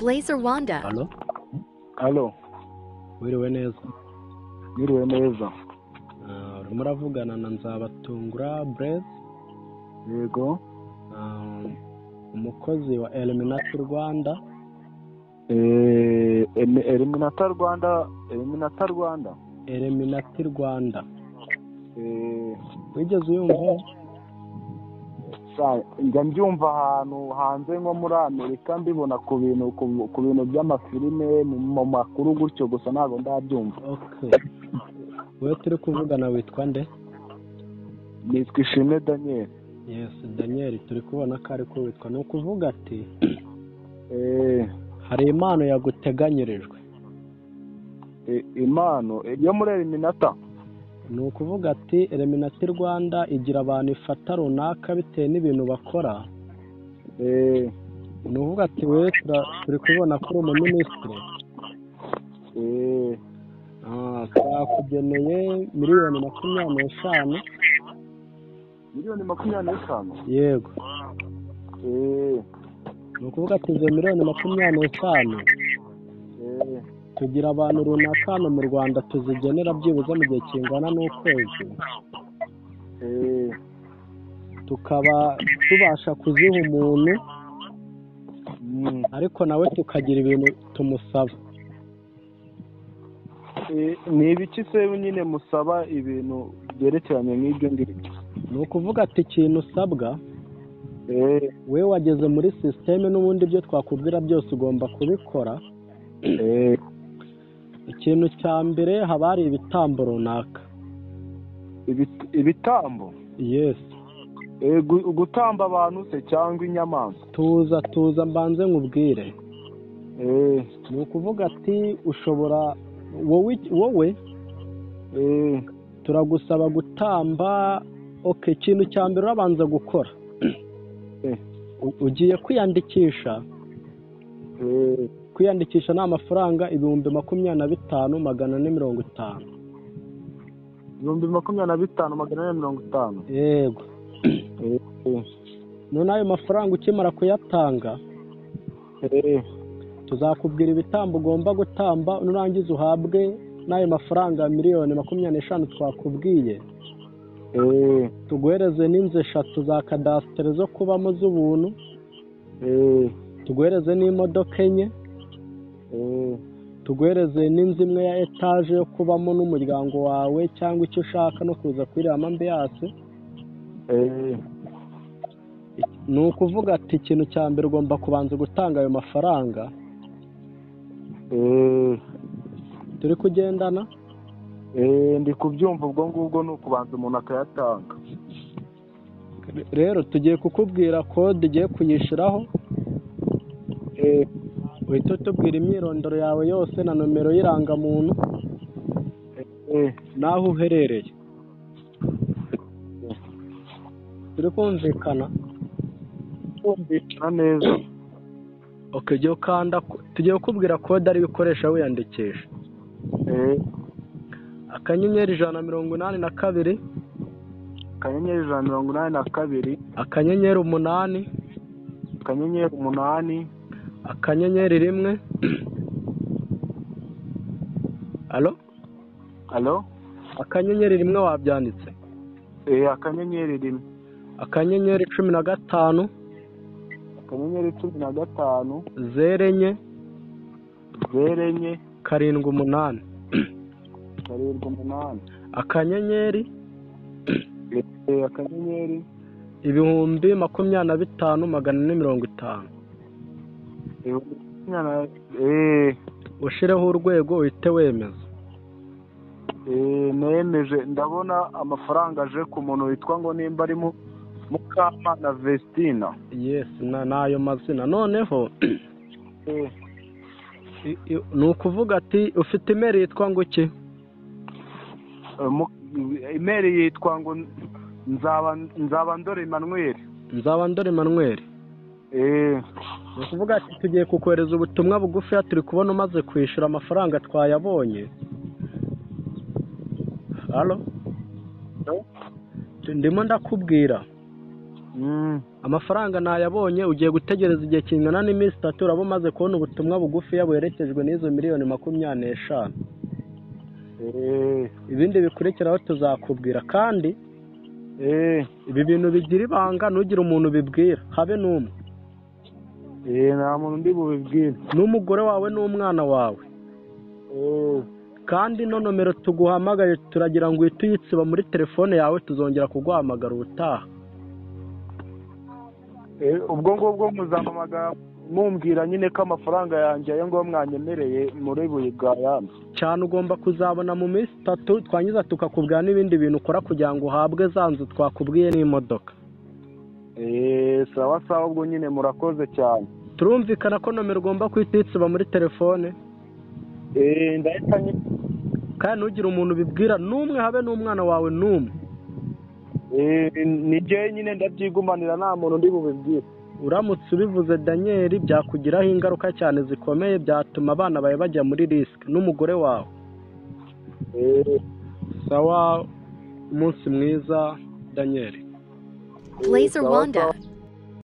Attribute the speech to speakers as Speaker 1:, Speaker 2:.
Speaker 1: Blaze Rwanda.
Speaker 2: Halo.
Speaker 3: Halo.
Speaker 2: Wiriwe neza.
Speaker 3: Wiriwe neza.
Speaker 2: Urimo uravugana na Nzabatungura Blaise.
Speaker 3: Yego.
Speaker 2: Umukozi wa Eliminati Rwanda.
Speaker 3: Eliminati Rwanda, Eliminati Rwanda.
Speaker 2: Eliminati Rwanda. Wigeze uyumva?
Speaker 3: Njya mbyumva ahantu hanze nko muri Amerika, mbibona ku bintu ku bintu by'amafilime mu makuru gutyo gusa, ntabwo ndabyumva.
Speaker 2: Okay. Wowe turi kuvugana witwa nde?
Speaker 3: Nitwa Ishimwe Daniel.
Speaker 2: Yes, Daniel, turi kubona ko ariko witwa. Ni ukuvuga ati hari impano yaguteganyirijwe.
Speaker 3: Impano yo muri Eliminata?
Speaker 2: Ni ukuvuga ati Eliminati Rwanda igira abantu ifata runaka bitewe n'ibintu bakora. Ni ukuvuga ati wowe turi kubona ko uri umuminisitiri. Twakugeneye 25 miliyoni.
Speaker 3: 25 miliyoni?
Speaker 2: Yego. Ni ukuvuga ati izo 25 miliyoni tugira abantu runaka hano mu Rwanda tuzigenera byibuze mu gihe kingana n'ukwezi, tukaba tubasha kuziha umuntu, ariko nawe tukagira ibintu tumusaba.
Speaker 3: Ni ibiki se nyine musaba, ibintu byerekeranye n'ibyo ngibyo?
Speaker 2: Ni ukuvuga ati ikintu usabwa, we wageze muri sisiteme, n'ubundi ibyo twakubwira byose ugomba kubikora. Ikintu cya mbere, haba hari ibitambo runaka.
Speaker 3: Ibitambo?
Speaker 2: Yes.
Speaker 3: Gutamba abantu se cyangwa inyamaswa?
Speaker 2: Tuza, tuza, mbanze nkubwire. Ni ukuvuga ati ushobora wowe turagusaba gutamba. Okay, ikintu cya mbere urabanza gukora, ugiye kwiyandikisha. Kwiyandikisha ni amafaranga 25,450.
Speaker 3: 25,450?
Speaker 2: Yego. None ayo mafaranga ukimara kuyatanga, tuzakubwira ibitambo ugomba gutamba, nurangiza uhabwe n'ayo mafaranga 25 miliyoni twakubwiye, tuguhereze n'inzu eshatu za kadasitere zo kubamo z'ubuntu, tuguhereze n'imodoka enye, tuguhereze n'inzu imwe ya etaje yo kubamo n'umuryango wawe cyangwa icyo ushaka, no kuza kuyiriramo ambiance. Ni ukuvuga ati ikintu cya mbere ugomba kubanza gutanga ayo mafaranga. Turi kugendana?
Speaker 3: Ndi kubyumva. Ubwo ngubwo ni ukubanza umuntu akayatanga.
Speaker 2: Rero tugiye kukubwira kode ugiye kuyishyiraho, uhita utubwira imyirondoro yawe yose na nomero y'irangamuntu n'aho uherereye. Turi kumvikana?
Speaker 3: Kumvikana neza.
Speaker 2: Okay, jya ukanda, tugiye kukubwira kode ariyo ukoresha wiyandikisha. *182.
Speaker 3: *182.
Speaker 2: *8.
Speaker 3: *8.
Speaker 2: *1. Alo?
Speaker 3: Alo?
Speaker 2: *1, wabyanditse?
Speaker 3: *1.
Speaker 2: *15.
Speaker 3: *15.
Speaker 2: 0 4.
Speaker 3: 0 4.
Speaker 2: 7 8.
Speaker 3: 7 8.
Speaker 2: Akanyenyeri.
Speaker 3: Akanyenyeri.
Speaker 2: 25,450.
Speaker 3: Ibihumbi makumyabiri na.
Speaker 2: Ushireho urwego, uhite wemeza.
Speaker 3: Nemeje. Ndabona amafaranga aje ku muntu witwa ngo nimba ari mu Mukamana Vestina.
Speaker 2: Yes, n'ayo mazina. Noneho ni ukuvuga ati ufite imeri yitwa ngo iki?
Speaker 3: Imeri yitwa ngo Nzaba Ndore Emmanuel.
Speaker 2: Nzaba Ndore Emmanuel. Ni ukuvuga ati tugiye kukohereza ubutumwa bugufiya, turi kubona umaze kwishyura, amafaranga twayabonye. Halo, ndimo ndakubwira. Amafaranga nayabonye, ugiye gutegereza igihe kingana n'iminsi 3 uraba umaze kubona ubutumwa bugufi buherekejwe n'izo miliyoni 25. Ibindi bikurikiraho tuzakubwira. Kandi ibi bintu bigira ibanga, ntugire umuntu ubibwira, habe n'umwe.
Speaker 3: Nta muntu undi bubibwira,
Speaker 2: n'umugore wawe n'umwana wawe. Kandi no nomero tuguhamagaye turagira ngo uhite uyitsiba muri telefone yawe, tuzongera kuguhamagara ubutaha.
Speaker 3: Ubwo ngubwo muzampamagara mumbwira nyine ko amafaranga yanjye ayo ngo mwanyemereye muri buri bwayambe
Speaker 2: cyane. Ugomba kuzabona mu minsi 3, twangiza tukakubwira n'ibindi bintu ukora kugira ngo uhabwe za nzu twakubwiye n'imodoka.
Speaker 3: Sawa sawa, ubwo nyine murakoze cyane.
Speaker 2: Turumvikana ko nomero ugomba kuhita uyitsiba muri telefone.
Speaker 3: Ndahita nyine.
Speaker 2: Kandi ntugire umuntu ubibwira n'umwe, habe n'umwana wawe n'umwe.
Speaker 3: Ni jye nyine ndabyigumanira, nta muntu undi bubibwira.
Speaker 2: Uramutse ubivuze Daniel, byakugiraho ingaruka cyane zikomeye, byatuma abana bawe bajya muri risike n'umugore wawe. Sawa, umunsi mwiza Daniel.
Speaker 1: Blaze Rwanda.